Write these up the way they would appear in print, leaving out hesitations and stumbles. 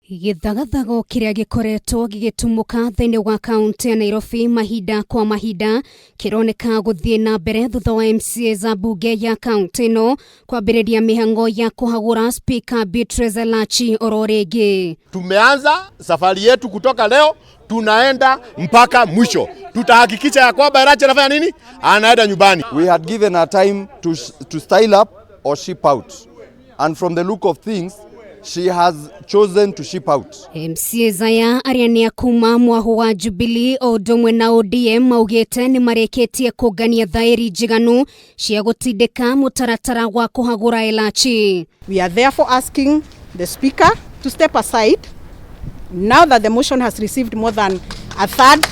Gĩthagathago kĩrĩa gĩkoretwo gĩgĩtumũka thĩinĩ wa kaunti ya Nairobi mahinda kwa mahinda kĩroneka gũthiĩ na mbere thutha wa MCAs a mbunge ya kaunti ĩno kwambĩrĩria mĩhang'o ya kũhagũra Speaker Beatrice Elachi oro rĩngĩ. Tumeanza safari yetu kutoka leo, tunaenda mpaka mwisho. Tutahakikisha ya kwamba Elachi anafanya nini? Anaenda nyumbani. We had given her time to style up or ship out. And from the look of things, she has chosen to ship out. MCAs aya arĩa nĩ a kuma mwahu wa Jubilee o ũndũ ũmwe na ODM maugĩte nĩ marĩkĩtie kũngania thaĩri njiganu cia gũtindĩka mũtaratara wa kũhagũra Elachi. We are therefore asking the Speaker to step aside now that the motion has received more than a third.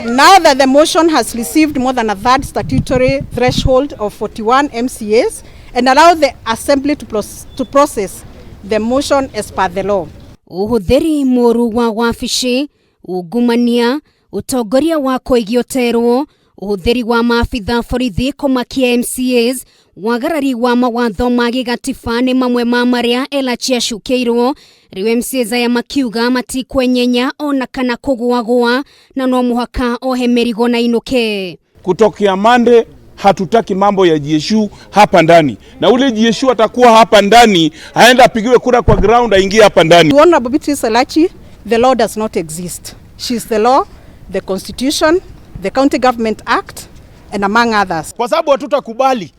Now that the motion has received more than a third statutory threshold of 41 MCAs and allow the Assembly to process the motion as per the law. Ũhũthĩri mũru wa wabici, ungumania, ũtongoria wa kũigio terwo, ũhũthĩri wa maabitha borithi kũmakia MCAs, wagarari wa mawatho ma gĩgatiba nĩ mamwe ma marĩa Elachi acukĩirwo. Rĩu MCAs aya makiuga matikwenyenya ona kana kũgũagũa na no mũhaka ohe mĩrigo na inũke. Kutokea Monday hatutaki mambo ya GSU hapa ndani, na ule GSU atakuwa hapa ndani aenda apigiwe kura kwa ground aingie hapa ndani. To Honorable Beatrice Elachi, the law does not exist. She is the law, the Constitution, the County Government Act, and among others. Kwa sababu hatutakubali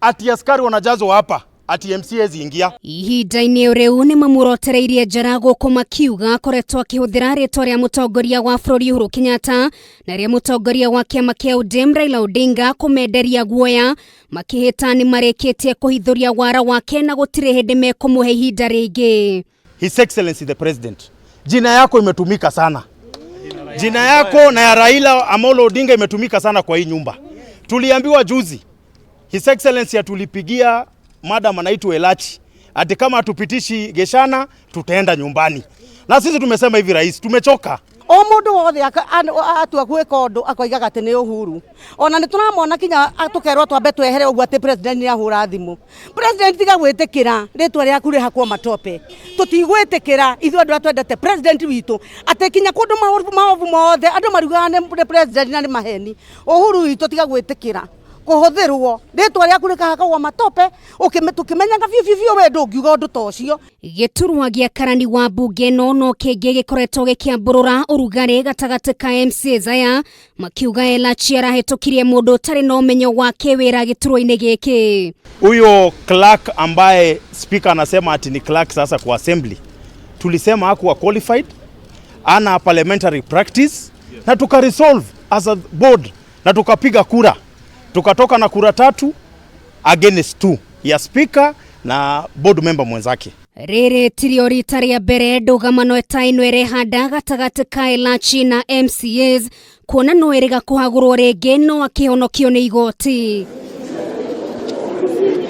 ati askari wanajazwa hapa ati MCAs ingia. Ihinda-inĩ rĩu nĩ mamurotereirie njara gũkũ makiuga akoretwo akĩhũthĩra rĩtwa rĩa mũtongoria wa bũrũri Uhuru Kenyatta na rĩa mũtongoria wa kĩama kĩa ODM Raila Odinga kũmenderia guoya, makĩhĩta nĩ marĩkĩtie kũhithũria wara wake na gũtirĩ hĩndĩ mekũmũhe ihinda rĩngĩ. His Excellency the President, jina yako imetumika sana. Jina yako na ya Raila Amolo Odinga imetumika sana kwa hii nyumba. Tuliambiwa juzi His Excellency atulipigia madam anaitwa Elachi ati kama hatupitishi Geshana tutaenda nyumbani. Na sisi tumesema hivi rais, tumechoka. O mundu wothe atua gwika undu akoigaga ati ni Uhuru. Ona ni turamona kinya tukerwo twambe twehere uguo ati president ni ahura thimu. President tiga gwitikira ritwa riaku rihakwo matope. Tutigwitikira ithuĩ andu twendete president witu ati kinya kundu maovu mothe andu mariugaga ni president na ni maheni. Uhuru witu tiga gwitikira kuhuthirwo ritwa riaku rikahakagwo matope tukimenyaga biũ biũ biũ we ndũngiuga ũndũ ta ũcio. Gĩturwa gĩa karani wa mbunge ĩno no kĩngĩ gĩkoretwo gĩkĩambũrũra ũrugarĩ gatagatĩ ka MCAs aya makiuga Elachi arahĩtũkirie mũndũ ũtarĩ na ũmenyo wa kĩwĩra gĩturwa-inĩ gĩkĩ. Huyo clerk ambaye speaker anasema ati ni clerk sasa kwa assembly, tulisema hakuwa qualified, ana parliamentary practice, na tuka resolve as a board na tukapiga kura, tukatoka na kura 3 against 2 ya speaker na board member mwenzake. Rĩrĩ tirio rita rĩa mbere ndũgamano ta ĩno ĩrehanda gatagatĩ ka Elachi na MCAs kuona no ĩrĩga kũhagũrwo rĩngĩ no akĩhonokio nĩ igoti.